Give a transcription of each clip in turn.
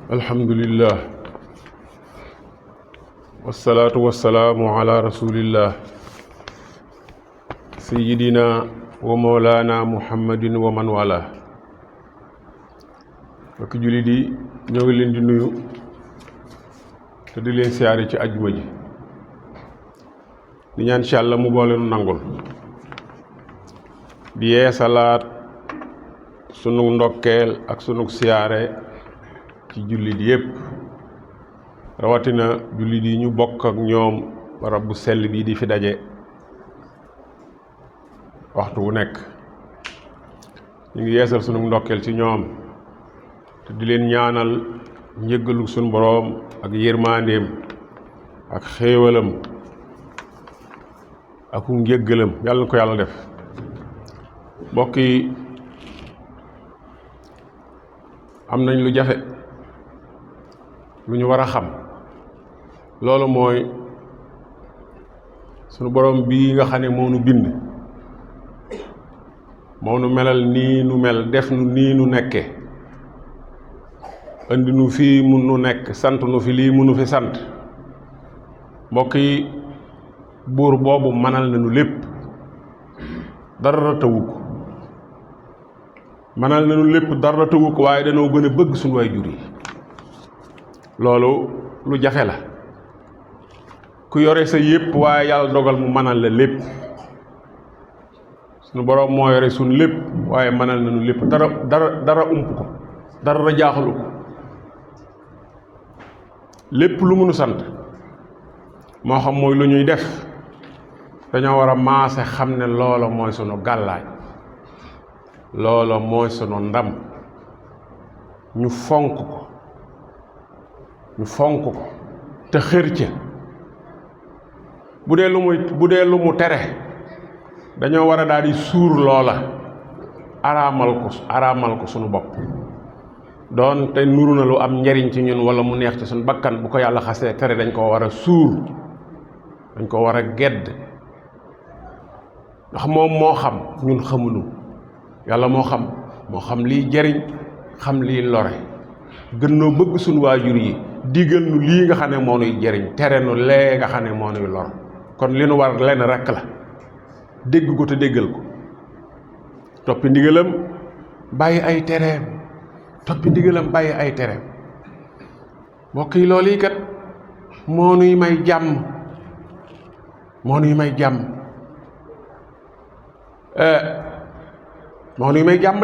alhamdulillah wasalaatu wasalaamu ala rasulillah sayidina wa mawlana muhammadin wa man wala mbokki jullit yi ñoo ngi leen di nuyu te di leen siyaare ci ajjuma ji di ñaan ci Yàlla mu boole nu nangul di yeesalaat sunu ndokkeel ak sunu siyaare ci jullit yépp rawatina jullit yi ñu bokk ak ñoom barab bu sell bii di fi daje waxtu wu nekk ñu ngi yeesal sunu ndokkeel ci ñoom te di leen ñaanal njëggalu sunu boroom ak yërmandeem ak xéewalam ak njëggalam yàlla na ko yàlla def mbokk yi am nañ lu jafe lu ñu war a xam loolu mooy sunu borom bii nga xam ne moo nu bind moo nu melal nii nu mel def nu nii nu nekke indi nu fii mun nu nekk sant nu fi lii munu fi sant mbokk yi buur boobu mënal nañu lépp dara tëwu ko mënal nañu lépp dara tëwu ko waaye dañoo gën a bëgg suñu waajur yi loolu lu jafe la ku yore sa yépp waaye yàlla dogal mu mënal la lépp suñu boroom moo yore suñu lépp waaye mënal nañu lépp dara ump ko dara jaaxalu ko lépp lu mënu sant moo xam mooy lu ñuy def dañoo war a maase xam ne loola mooy sunu gàllaaj loola mooy sunu ndam ñu fonk ko te xër ca bu dee lu mu tere dañoo war a daal di suur loola araamal ko sunu bopp doon te nuru na lu am njariñ ci ñun wala mu neex ci sunu bakkan bu ko yàlla xasee tere dañ ko war a suur dañ ko war a gedd ndax moom moo xam ñun xamuñu yàlla moo xam liy jariñ xam liy lore gën noo bëgg suñu waajur yi digal nu lii nga xam ne moo nuy jariñ tere nu lee nga xam ne moo nuy lor kon li nu war lenn rekk la dégg ko te déggal ko toppi ndigalam bàyyi ay tereem mbokk yi loolu yi kat moo nuy may jàmm moo nuy may jàmm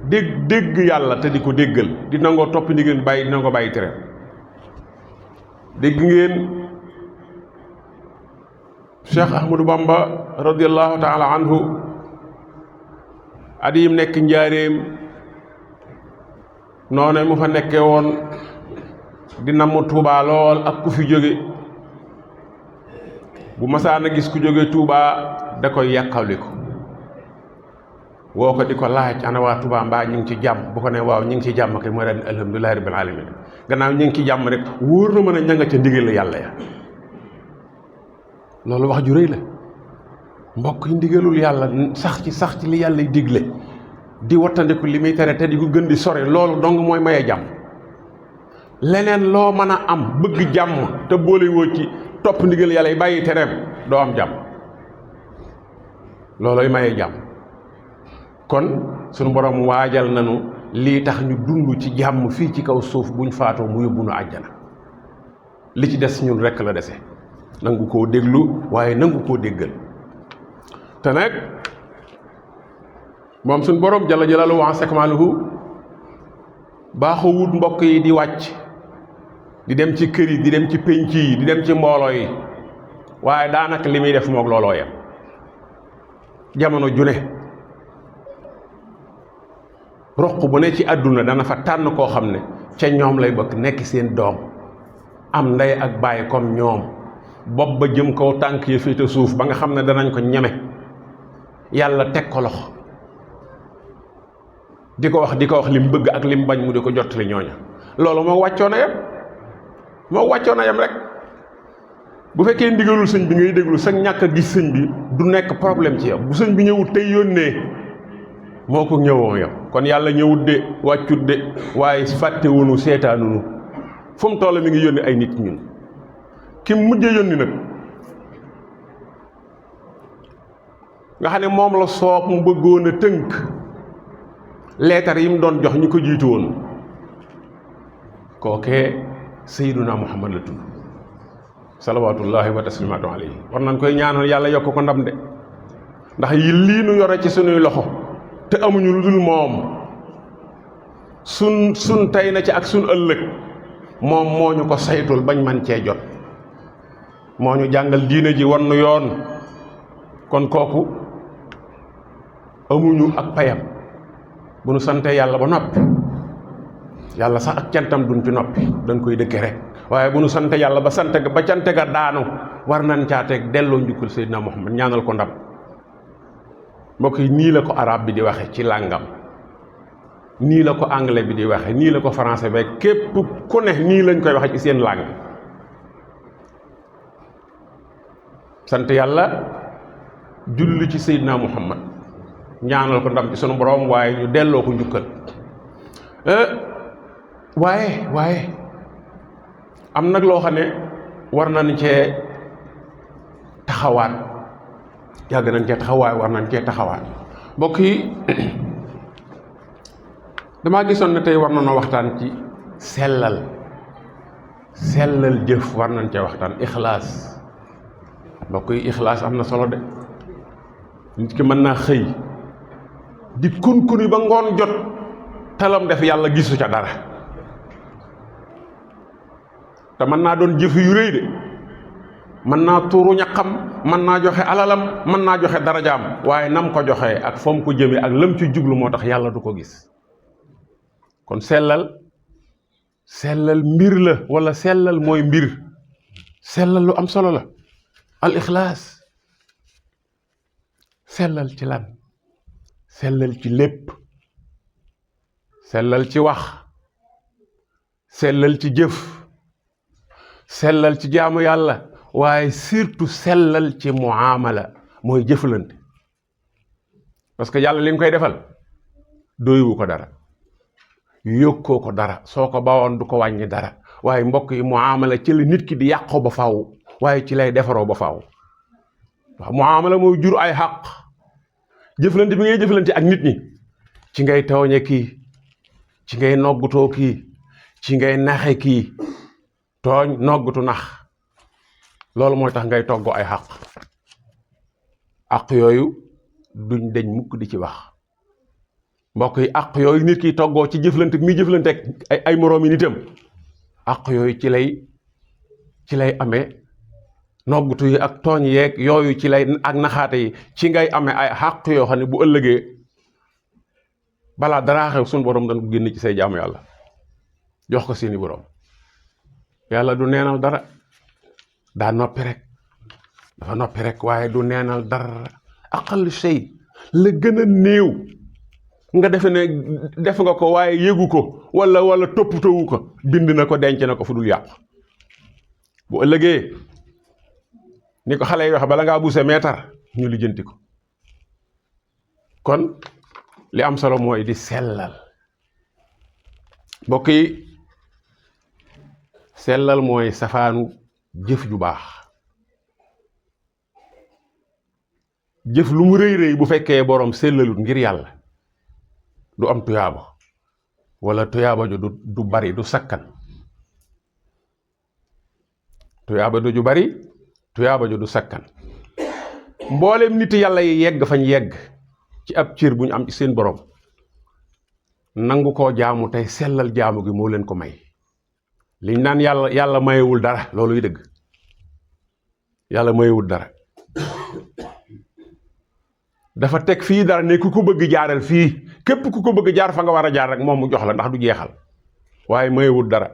de dégg yàlla te di ko déggal di nangoo toppi ndigal bàyyi di nangoo bàyyi tereem dégg ngeen Cheikh Ahmadou Bamba radiallahu taala anhu at yim nekk njaareem noone mu fa nekkee woon di namm Tuubaa lool ak ku fi jóge bu masaan a gis ku jóge Tuubaa da koy yàqawli ko woo ko di ko laaj ana waa Tuubaa mbaa ñu ngi ci jàmm bu ko ne waaw ñu ngi ci jàmm kay mooy daan alhamdulillahi rabbil alamin gannaaw ñu ngi ci jàmm rek wóor na mën a ña nga ca ndigal la yàlla ya loolu wax ju rëy la mbokk yi ndigalul yàlla sax ci li yàlla digle di wattandiku li muy tere te di ko gën di sore loolu dong mooy maye jàmm leneen loo mën a am bëgg jàmm te boole woo ci topp ndigal yàlla yi bàyyi tereem doo am jàmm looloy maye jàmm kon sunu borom waajal nañu lii tax ñu dund ci jàmm fii ci kaw suuf buñ faatoo mu yóbbu nu àjjana li ci des ñun rekk la dese nangu koo déglu waaye nangu koo déggal te nag moom suñ borom jalla jalaaluhu wa sakmaaluhu baaxoo wut mbokk yi di wàcc di dem ci kër yi di dem ci pénc yi di dem ci mbooloo yi waaye daanaka li muy def moog looloo yam jamono june roq bu ne ci àdduna dana fa tànn koo xam ne ca ñoom lay bëgg nekk seen doom am ndey ak baay comme ñoom bopp ba jëm kaw tànk ya féete suuf ba nga xam ne danañ ko ñeme yàlla teg ko loxo di ko wax lim bëgg ak lim bañ mu di ko jottali ñooña loolu moo wàccoon a yem rek bu fekkee ndigalul sëñ bi ngay déglu sa ñàkk a gis sëñ bi du nekk problème ci yow bu sëñ bi ñëwut tey yónnee moo ko ñëwoo yow kon yàlla ñëwut de wàccut de waaye fàttewunu seetaanunu fu mu toll mi ngi yónni ay nit ñun ki mujjee yónni nag nga xam ne moom la soob mu bëggoon a tënk leetar yi mu doon jox ñi ko jiitu woon kookee Sayyiduna Muhammad la tudd salawaatullahi wa taslimaatu alayhi war nañ koy ñaanal yàlla yokk ko ndam de ndax yi lii nu yore ci sunuy loxo te amuñu lu dul moom sun tey na ci ak sun ëllëg moom moo ñu ko saytul bañ man cee jot moo ñu jàngal diine ji wan nu yoon kon kooku amuñu ak payam bu nu sante yàlla ba noppi yàlla sax ak cantam duñ ci noppi dañ koy dëkke rek waaye bu nu sante yàlla ba sant ba cante ga daanu war nañ caa teg delloo njukkal Seydina Muhammad ñaanal ko ndam mbokk yi nii la ko arabe bi di waxe ci làngam nii la ko anglais bi di waxe nii la ko français ba képp ku ne nii lañ koy waxe ci seen làng sant yàlla julli ci Seydina Muhammad ñaanal ko ndam ci sunu borom waaye ñu delloo ko njukkal waaye am nag loo xam ne war nañ cee taxawaat yàgg nañ cee taxawaay war nañ cee taxawaat mbokk yi damaa gisoon ne tey war nañoo waxtaan ci sellal jëf war nañ cee waxtaan ixlaas mbokk yi ixlaas am na solo de nit ki mën naa xëy di kun-kuni ba ngoon jot talam def yàlla gisu ca dara te mën naa doon jëf yu rëy de mën naa tuuru ñaqam mën naa joxe alalam mën naa joxe darajaam waaye nam ko joxe ak foom ko jëme ak lam ci jublu moo tax yàlla du ko gis kon sellal mbir la wala sellal mooy mbir sellal lu am solo la al ixlaas sellal ci lan sellal ci lépp sellal ci wax sellal ci jëf sellal ci jaamu yàlla waaye surtout sellal ci muamala mooy jëflante parce que yàlla li nga koy defal doywu ko dara yokkoo ko dara soo ko bawoon du ko wàññi dara waaye mbokk yi muamala ci la nit ki di yàqoo ba faaw waaye ci lay defaroo ba faaw waaw muamala mooy jur ay xaq jëflante bi ngay jëflante ak nit ñi ci ngay tooñe kii ci ngay noggutoo kii ci ngay naxe kii tooñ noggutu nax loolu mooy tax ngay toggoo ay xaq yooyu duñ deñ mukk di ci wax mbokk yi àq yooyu nit ki toggoo ci jëflante mi jëflante ak ay moroomi nitam àq yooyu ci lay amee noggutu yi ak tooñ yeeg yooyu ci lay ak naxaate yi ci ngay amee ay xàq yoo xam ne bu ëllëgee balaa daraa xew suñu borom dañ ko génn ci say jaamu yàlla jox ko seeni borom yàlla du neenal dara daa noppi rek dafa noppi rek waaye du neenal dara aqal shay la gën a néew nga defe ne def nga ko waaye yëgu ko wala toppatoowu ko bind na ko denc na ko fu dul yàqu bu ëllëgee ni ko xale yi wax bala ngaa buuse meetar ñu lijjanti ko kon li am solo mooy di sellal mbokk yi sellal mooy safaanu jëf ju baax jëf lu mu rëy rëy bu fekkee borom sellalut ngir yàlla du am tuyaaba wala tuyaaba ju du bari du sakkan tuyaaba ju bari tuyaaba ju du sakkan mboolem nit yàlla yi yegg fañ yegg ci ab cër bu ñu am ci seen borom nangu koo jaamu tey sellal jaamu gi moo leen ko may liñ naan yàlla mayewul dara looluy dëgg yàlla mayewul dara dafa teg fii dara ne ku ko bëgg jaaral fii képp ku ko bëgg jaar fa nga war a jaar rek moom mu jox la ndax du jeexal waaye mayewul dara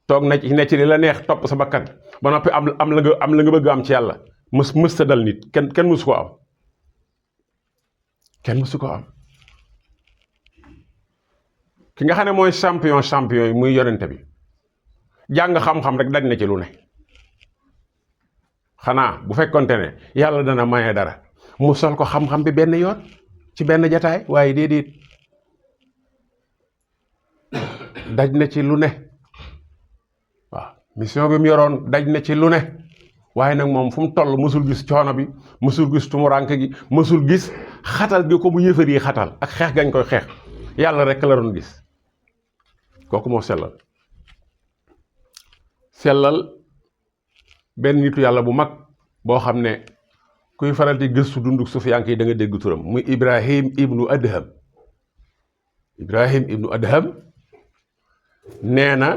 toog na ci ne ci li la neex topp sa bakkan ba noppi am la nga bëgg am ci yàlla mës ta dal nit kenn mësu ko am kenn mësu ko am ki nga xam ne mooy champion yi muy yonente bi jàng xam-xam rek daj na ci lu ne xanaa bu fekkonte ne yàlla dana maye dara mu sol ko xam-xam bi benn yoon ci benn jataay waaye déedéet daj na ci lu ne mission bi mu yoroon daj na ci lu ne waaye nag moom fu mu toll mësul gis coono bi mësul gis tumuranke gi mësul gis xatal gi ko mu yëfar yi xatal ak xeex gañ koy xeex yàlla rek la doon gis. kooku moo sellal benn nitu yàlla bu mag boo xam ne kuy faral di gëstu dunduk sufiyanke yi da nga dégg turam muy Ibrahim ibnu Adham nee na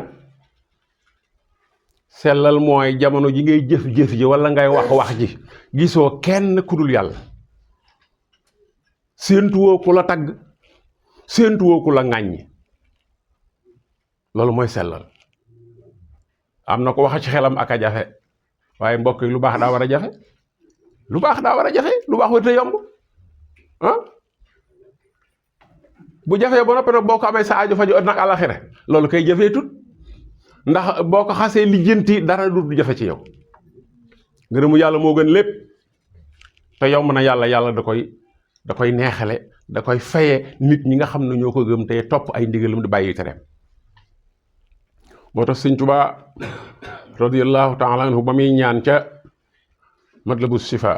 sellal mooy jamono ji ngay jëf-jëf ji wala ngay wax ji gisoo kenn ku dul yàlla, séentuwoo ku la tagg, séentuwoo ku la ŋàññi. loolu mooy sellal. am na ko wax ci xelam ak a jafe waaye mbokk yi lu baax daa war a jafe, lu baax war te yomb bu jafee ba noppi nag boo ko amee sa aajo faju àddina ak àllaxira loolu kay jafee tut ndax boo ko xasee lijjanti dara du jafe ci yow. ngërëmu yàlla moo gën lépp te yomb na yàlla da koy neexale, da koy faye nit ñi nga xam ne ñoo ko gëm te topp ay ndigalam di bàyyi tereem. moo tax Sëñ Tuubaa radiyallahu taala anhu ba muy ñaan ca matlabu shifa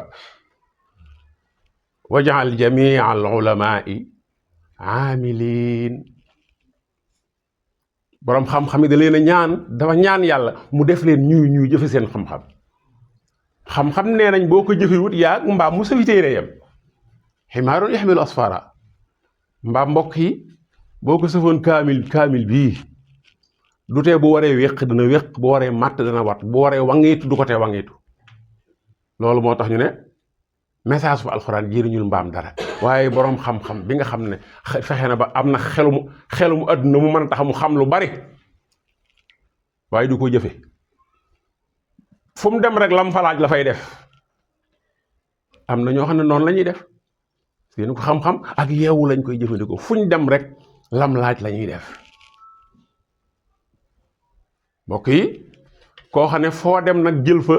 waj'al jamii al ulamaai aamiliin, boroom xam-xam yi da leen a ñaan, dafa ñaan yàlla mu def leen ñuy jëfe seen xam-xam nee nañ boo ko jëfewut yaa mbaam mu safi téere yam ximaarun yaxmilu asfara. mbaam mbokk yi boo ko sëfoon kaamil bii du tee bu waree wéq dana wéq, bu waree màtt dana wat, bu waree wangiitu du ko tee wangiitu. loolu moo tax ñu ne message bu alxuraan jëriñul mbaam dara waaye boroom xam-xam bi nga xam ne fexe na ba am na xelum àdduna mu mën a tax mu xam lu bari waaye du ko jëfe, fu mu dem rek lam falaaj la fay def. am na ñoo xam ne noonu la ñuy def seen ko xam-xam ak yeewu lañ koy jëfandikoo, fu ñu dem rek lam laaj la ñuy def. mbokk yi koo xam ne foo dem nag jël fa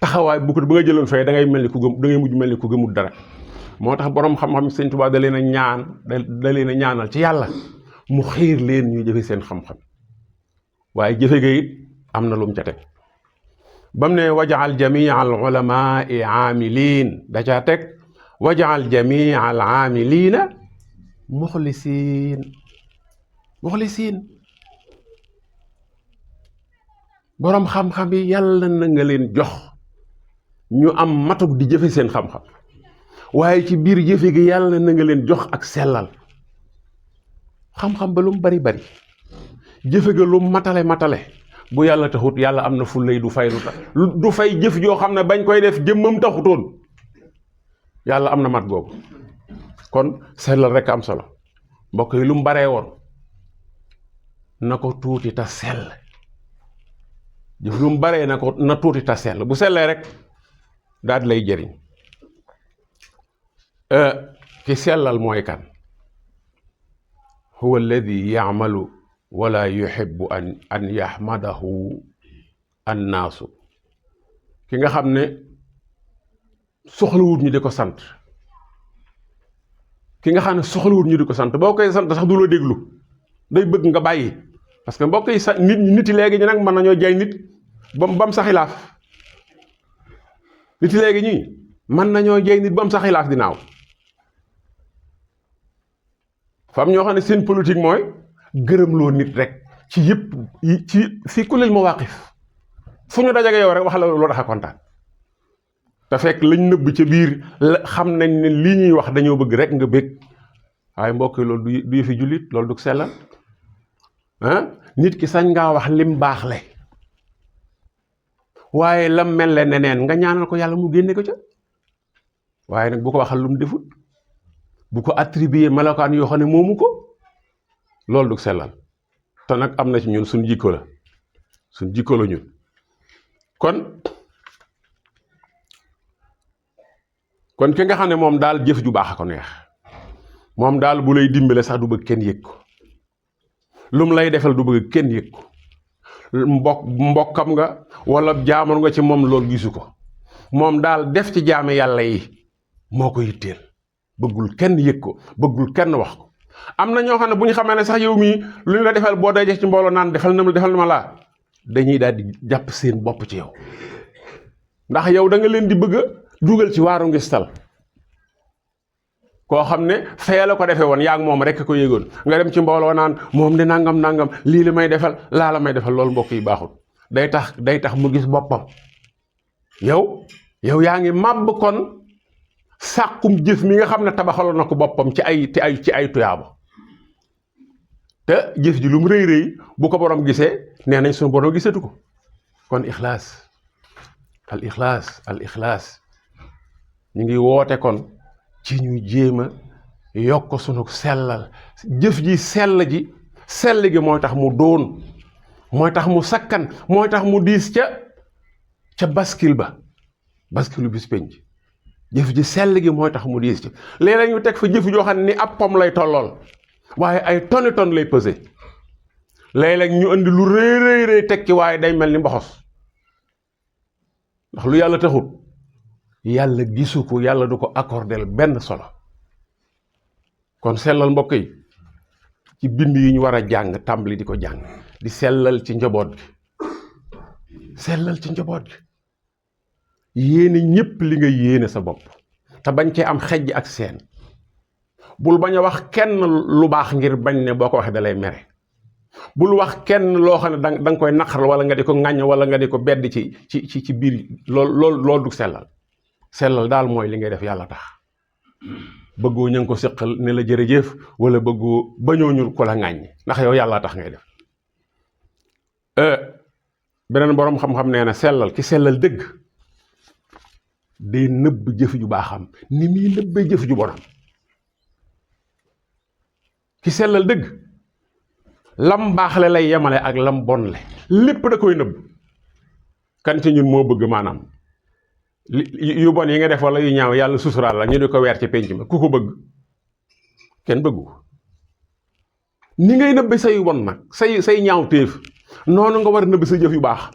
taxawaay bu ko ba nga jëloon fee da ngay mujj mel ni ku gëmul dara. moo tax boroom xam-xam Sëñ Tuubaa da leen a ñaanal ci yàlla mu xiir leen ñu jëfe seen xam-xam waaye jëfe ga it am na lu mu ca teg. ba mu ne waj'al jamii al ulamaai aamiliin da caa teg waj'al jamii al aamiliina muxlisiin. boroom xam-xam yi yàlla na nga leen jox ñu am matuk di jëfe seen xam-xam waaye ci biir jëfe gi yàlla na nga leen jox ak sellal. xam-xam ba lu mu bari jëfe ga lu matale bu yàlla taxut yàlla am na fullay du fay jëf joo xam ne bañ koy def jëmmam taxutoon, yàlla am na mat googu. kon sellal rek am solo mbokk yi lu mu baree woon na ko tuuti ta sell. jëf lu mu baree na tuuti ta sell, bu sellee rek daal lay jëriñ. ki sellal mooy kan? huwa alladi ya'malu wala yuhibbu an yahmadahu annaasu. ki nga xam ne soxlawut ñu di ko sant, boo koy sant sax du la déglu, day bëgg nga bàyyi. parce que mbokk yi nit yi léegi ñu nag mën nañoo jay nit bam sa xilaaf. nit yi léegi ñii mën nañoo jay nit bam sa xilaaf di naaw. fa am ñoo xam ne seen politique mooy gërëmloo nit rek ci yëpp ci fi kulil mawaqif, fu ñu dajage yow rek wax la loo tax a kontaan te fekk lañ nëbb ca biir xam nañ ne lii ñuy wax dañoo bëgg rek nga bëgg. waaye mbokk yi loolu du yëfi jullit, loolu du sellal. nit ki sañ ngaa wax lim baax le waaye lam mel le neneen nga ñaanal ko yàlla mu génne ko ca, waaye nag bu ko waxal lu mu defut, bu ko attribuer melokaan yoo xam ne moomu ko, loolu du sellal. te nag am na ci ñun suñ jikko la ñun. kon ki nga xam ne moom daal jëf ju baax a ko neex, moom daal bu lay dimbale sax du bëgg kenn yëg ko, lu mu lay defal du bëgg kenn yëg ko. mbokkam nga wala jaamoon nga ci moom loolu gisu ko, moom daal def ci jaame yàlla yi moo ko yitteel, bëggul kenn yëg ko, bëggul kenn wax ko. am na ñoo xam ne bu ñu xamee ne sax yow mii lu ñu la defal boo dajee ci mbooloo naan defal na ma laa, dañuy daal di jàpp seen bopp ci yow ndax yow da nga leen di bëgg a dugal ci waaru ngistal koo xam ne fee la ko defee woon yaa ngi moom rek ko yéegoon nga dem ci mbooloo naan moom de nangam lii la may defal laa la may defal loolu mbokk yi baaxul day tax mu gis boppam yow yaa ngi màbb kon sàkkum jëf mi nga xam ne tabaxaloon na ko boppam ci ay tuyaaba te jëf ji lu mu rëy rëy bu ko borom gisee nee nañ suñu borom gisatu ko kon al ixlaas ñu ngi woote kon ci ñu jéem a yokk sunu sellal jëf ji sell gi mooy tax mu doon mooy tax mu sakkan mooy tax mu diis ca baskil baskilu bis penc jëf ji sell gi mooy tax mu diis ci léeg-léeg ñu teg fa jëf joo xam ne ni ab pom lay tollool waaye ay tonni ton lay pesé léeg-léeg ñu indi lu rëy teg ci waaye day mel ni mboxos ndax lu yàlla taxut yàlla gisu ko yàlla du ko accordel benn solo kon sellal mbokk yi ci bind yi ñu war a jàng tàmbali di ko jàng di sellal ci njaboot gi yéene ñépp li nga yéene sa bopp te bañ cee am xejj ak seen bul bañ a wax kenn lu baax ngir bañ ne boo ko waxee dalay mere bul wax kenn loo xam ne danga koy naqaral wala nga di ko ŋàññ wala nga di ko bedd ci biir loolu du sellal daal mooy li ngay def yàlla tax bëggoo ña ngi ko séqal ne la jërëjëf wala bëggoo bañoo ñu ko la ŋàññ ndax yow yàlla tax ngay def beneen boroom xam-xam nee na sellal ki sellal dëgg day nëbb jëf ju baaxam ni muy nëbbee jëf ju bonam ki sellal dëgg lam baaxle lay yemale ak lam bonle lépp da koy nëbb kan ci ñun moo bëgg maanaam yu bon yi nga def wala yu ñaaw yàlla susuraal la ñu di ko weer ci penc ma ku ko bëgg kenn bëggu ko ni ngay nëbbe say yu bon nag say ñaaw téef noonu nga war a nëbb sa jëf yu baax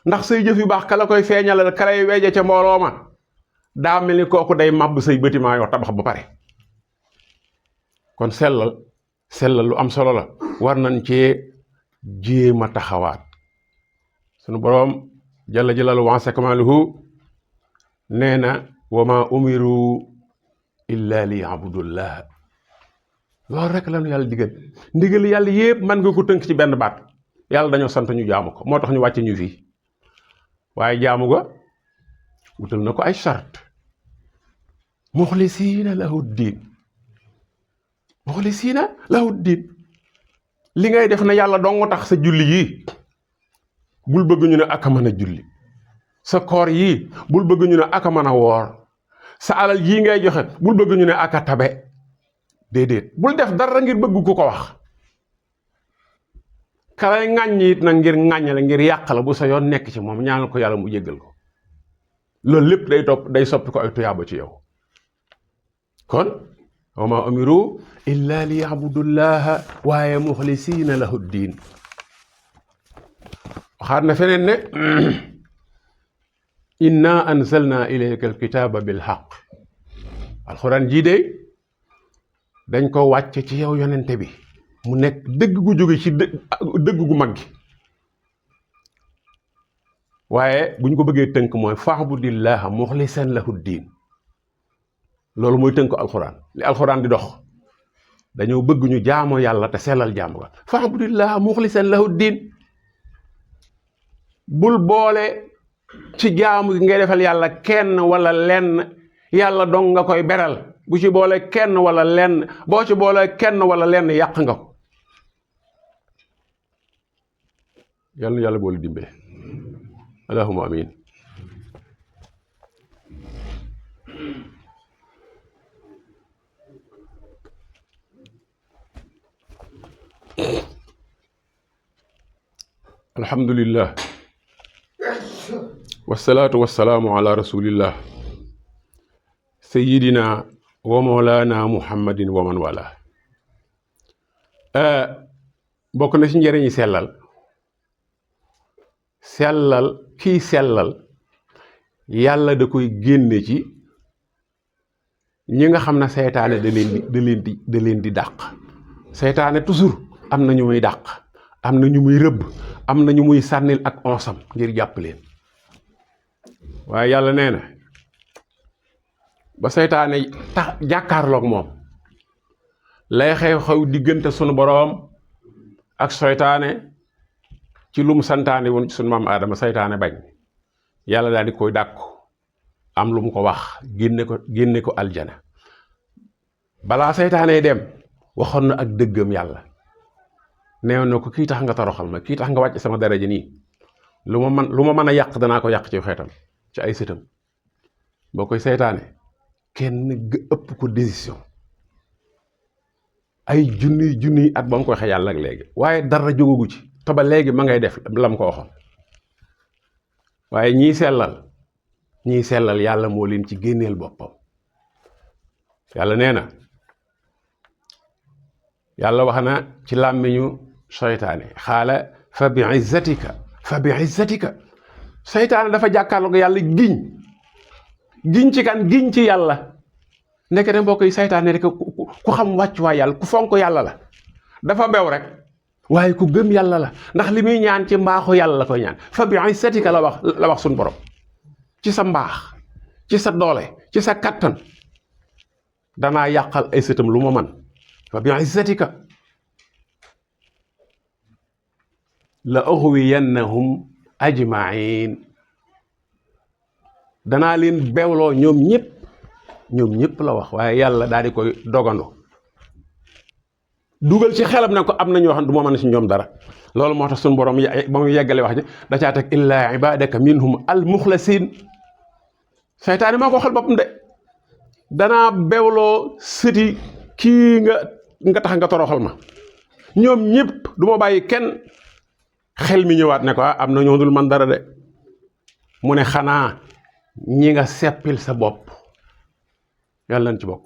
ndax say jëf yu baax ka la koy feeñalal ka lay weeje ca mbooloo ma daa mel ni kooku day màbb say bâtiment yoo tabax ba pare kon sellal lu am solo la war nañ cee jéem a taxawaat sunu boroom jalla jalaaluhu wa kamaaluhu nee na wa ma umiru illa li abudullah loolu rek lañu yàlla digal ndigal yàlla yépp mën nga ko tënk ci benn baat yàlla dañoo sant ñu jaamu ko moo tax ñu wàcce ñu fii waaye jaamu ga wutal na ko ay charte muxlisiina lahu diin li ngay def na yàlla dong tax sa julli yii bul bëgg ñu ne aka mën a julli sa koor yii bul bëgg ñu ne aka mën a woor sa alal yii ngay joxe bul bëgg ñu ne aka tabe déedéet bul def dara ngir bëgg ku ko wax kalay ŋàññ it nag ngir ŋàññale ngir yàq la bu sa yoon nekk ci moom ñaanal ko yàlla mu jéggal ko loolu lépp day soppi ko ay tuyaaba ci yow kon wa ma umiru illa li yabudullaha waaye muxlisiina lahu diin waxaat na feneen ne inna anzalna ilayka alkitaba bilhaq alxuraan jii de dañ ko wàcce ci yow yonente bi mu nekk dëgg gu jóge ci dëgg gu mag gi waaye bu ñu ko bëggee tënk mooy fa'budillaha muxlisan lahu diin loolu mooy tënk alxuraan li alxuraan di dox dañoo bëgg ñu jaamoo yàlla te sellal jaamu ga fa'budillaha muxlisan lahu diin bul boole ci jaamu gi ngay defal yàlla kenn wala lenn yàlla dong nga koy beral bu ci boole kenn wala lenn boo ci boole kenn wala lenn yàq nga ko yàlla na yàlla boole dimbale allahumma amin alhamdulillah wasalaatu wasalaamu ala rasulillah sayidina wa mawlana muhammadin wa man wala bokk na ci njëriñi sellal kii sellal yàlla da koy génne ci ñi nga xam ne seytaane da leen di dàq seytaane toujours am na ñu muy dàq am na ñu muy rëbb am na ñu muy sànnil ak onsam ngir jàpp leen waaye yàlla nee na ba seytaane tax jàkkaarloog moom lay xew diggante sunu boroom ak seytaane ci lu mu santaane woon ci sunu maam Aadama seytaane bañ yàlla daal di koy dàkku am lu mu ko wax génne ko aljana balaa seytaane dem waxoon na ak dëggam yàlla neew na ko kii tax nga toroxal ma kii tax nga wàcc sama daraja nii lu ma mën a yàq danaa ko yàq ci xeetam ci ay sëtam boo koy seytaane kenn ëpp ko décision ay junniy at ba mu ko waxee yàlla ak léegi waaye dara jógagu ci te ba léegi ma ngay def lam ko waxoon waaye ñii sellal yàlla moo leen ci génneel boppam yàlla nee na yàlla wax na ci làmmiñu seytaane xaala fa bi izzatika seytaane dafa jàkkaarloo ko yàlla giñ ci kan giñ ci yàlla ndekete mbokk yi seytaane rek ku xam wàccuwaay yàlla ku fonk yàlla la dafa bew rek waaye ku gëm yàlla la ndax li muy ñaan ci mbaaxu yàlla la koy ñaan fa bi izzatika la wax suñu borom ci sa mbaax ci sa doole ci sa kattan danaa yàqal ay sëtam lu ma man fa bi izzatika la ughwiyannahum ajma'in danaa leen bewloo ñoom ñëpp la wax waaye yàlla daal di koy dogando dugal ci xelam ne ko am na ñoo xam ne du ma mën a si ñoom dara loolu moo tax suñu borom ba mu yeggale wax ji da caa teg illaa ibadaka minhum al muxlasin seytaane moo ko waxal boppam de danaa bewloo sëti kii nga tax nga toroxal ma ñoom ñëpp du ma bàyyi kenn xel mi ñëwaat ne ko am na ñoo dul man dara de mu ne xanaa ñi nga seppil sa bopp yàlla nañ ci bokk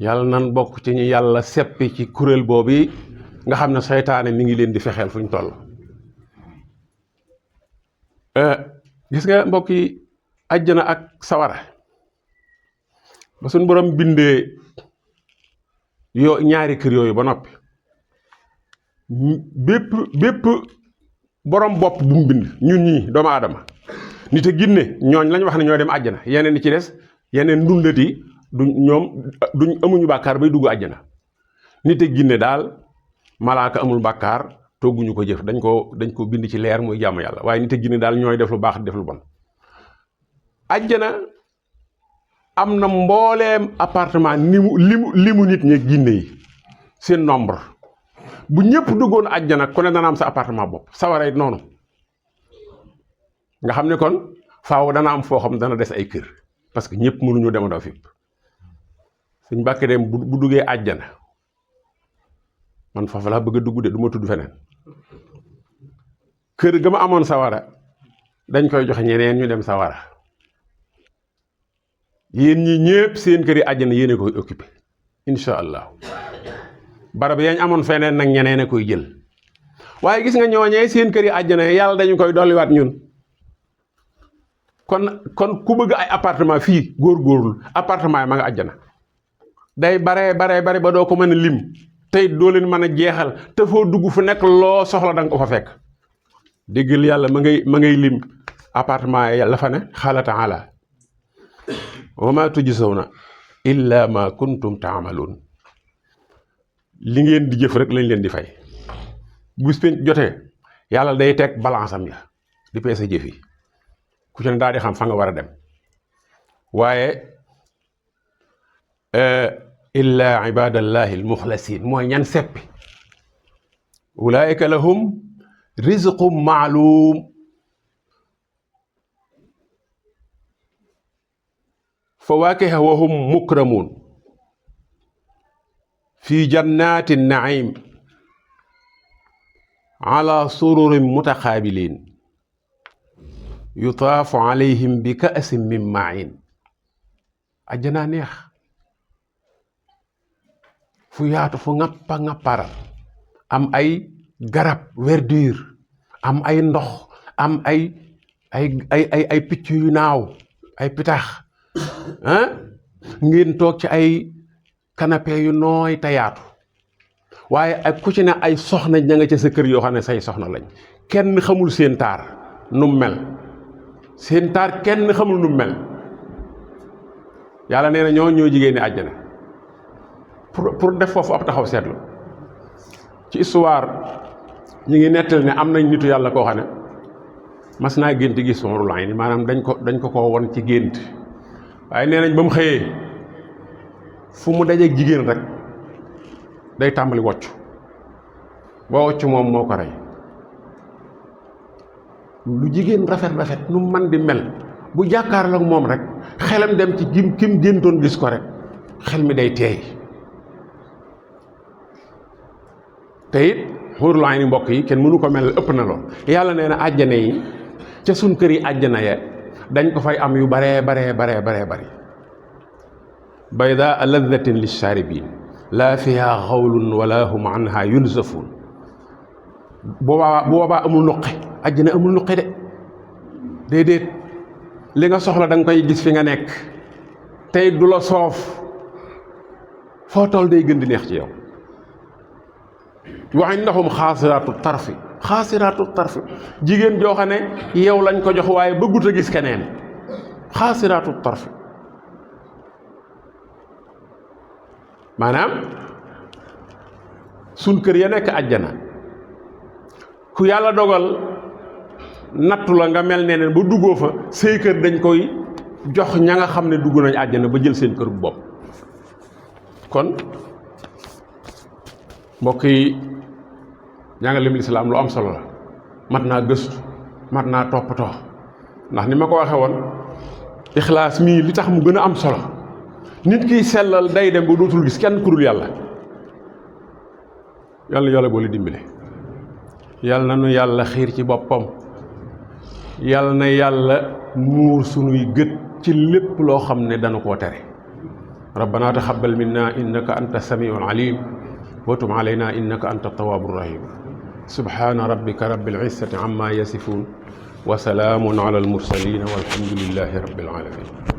yàlla nan bokk ci ñu yàlla seppi ci kuréel boobu nga xam ne seytaane mi ngi leen di fexeel fu ñu toll gis nga mbokk yi àjjana ak sawara ba suñ borom bindee ñaari kër yooyu ba noppi bépp borom bopp bu mu bind ñun ñii doomu aadama nit a ginne ñooñ lañ wax ne ñoo dem àjjana yeneen ni ci des yeneen ndundat yi duñ amuñu bàkkaar bay dugg àjjana nit a ginne daal malaaka amul bàkkaar togguñu ko jëf dañ ko bind ci leer muy jàmm yàlla waaye nit a ginne daal ñooy def lu baax def lu bon àjjana am na mbooleem appartement limu nit ñi ginne yi seen nombre bu ñëpp duggoon àjjana ku ne dana am sa appartement bopp sawara it noonu nga xam ne kon faaw dana am foo xam dana des ay kër parce que ñëpp mënuñu demandoo fépp suñ bàkkee dem bu duggee àjjana man foofu laa bëgg a dugg de du ma tudd feneen kër ga ma amoon sawara dañ koy joxe ñeneen ñu dem sawara yéen ñi ñëpp seen kër yi àjjana yéene koy occupé incha allah barab yañ amoon feneen nag ñeneen a koy jël waaye gis nga ñooñee seen kër yi àjjana yàlla dañu koy dolliwaat ñun kon ku bëgg ay appartement fii góorgóorlu appartement yi ma nga àjjana day bare ba doo ko mën a lim tey doo leen mën a jeexal te foo dugg fu nekk loo soxla da nga ko fa fekk déggal yàlla ma ngay lim appartement yi yàlla fa ne xaala taala wa ma tujzawna illa ma kuntum taamaluun li ngeen di jëf rek lañ leen di fay bu penc jotee yàlla day teg balance am ya di peese jëf yi ku ci ne daal di xam fa nga war a dem waaye illa ibadallahi almuxlasin mooy ñan seppi ulaika lahum rizqum maalum fawaakiha wa hum mukramun fi jannati naim ala sururin mutaqaabiliin yutaafu alayhim bi ka'sin min ma'in ajjanaa neex fu yaatu fu ngapparal am ay garab verdure am ay ndox am ay picc yu naaw ay pitax ngeen toog ci ay canapé yu nooy te yaatu waaye ak ku ci ne ay soxna ña nga ca sa kër yoo xam ne say soxna lañ kenn xamul seen taar nu mu mel seen taar kenn xamul nu mu mel yàlla nee na ñoo jigéen ñi àjjana pour def foofu ab taxaw seetlu ci histoire ñu ngi nettali ne am nañ nitu yàlla koo xam ne mas naa gént gis xuurul ayni maanaam dañ ko won ci gént waaye nee nañ ba mu xëyee fu mu dajeeg jigéen rek day tàmbali wocc boo wocc moom moo ko rey lu jigéen rafet nu man di mel bu jàkkaarloog moom rek xelam dem ci kim géntoon gis ko rek xel mi day teey te it xuurul ayni mbokk yi kenn mënu ko mel ëpp na lool yàlla nee na àjjana yi ca suñ kër yi àjjana ya dañ ko fay am yu baree bari baydaa laddatin lishaaribin laa fiha xawlun wala hum anha yunzafun boobaa amul nuqi àjjana amul nuqi de déedéet li nga soxla da nga koy gis fi nga nekk tey du la soof foo toll day gën di neex ci yow wa indahum xaasiraatu tarfi jigéen joo xam ne yow lañ ko jox waaye bëggut a gis keneen xaasiraatu tarfi maanaam suñ kër ya nekk àjjana ku yàlla dogal nattu la nga mel neneen ba duggoo fa say kër dañ koy jox ña nga xam ne dugg nañ àjjana ba jël seen kër bu bopp kon mbokk yi njàngaleem lislaam lu am solo la mat naa gëstu mat naa toppatoo ndax ni ma ko waxee woon ixlaas mii li tax mu gën a am solo nit kiy sellal day dem ba dootul gis kenn ku dul yàlla yàlla boole dimbale yàlla na nu yàlla xiir ci boppam yàlla na yàlla muur sunuy gët ci lépp loo xam ne dana koo tere rabbana taxabbal minna innaka anta samiul alim wa tub alayna innaka anta tawaabu rahim subhaana rabbika rabbil izzati amma yasifun wa salaamun ala al mursalin walhamdulillahi rabbil alamin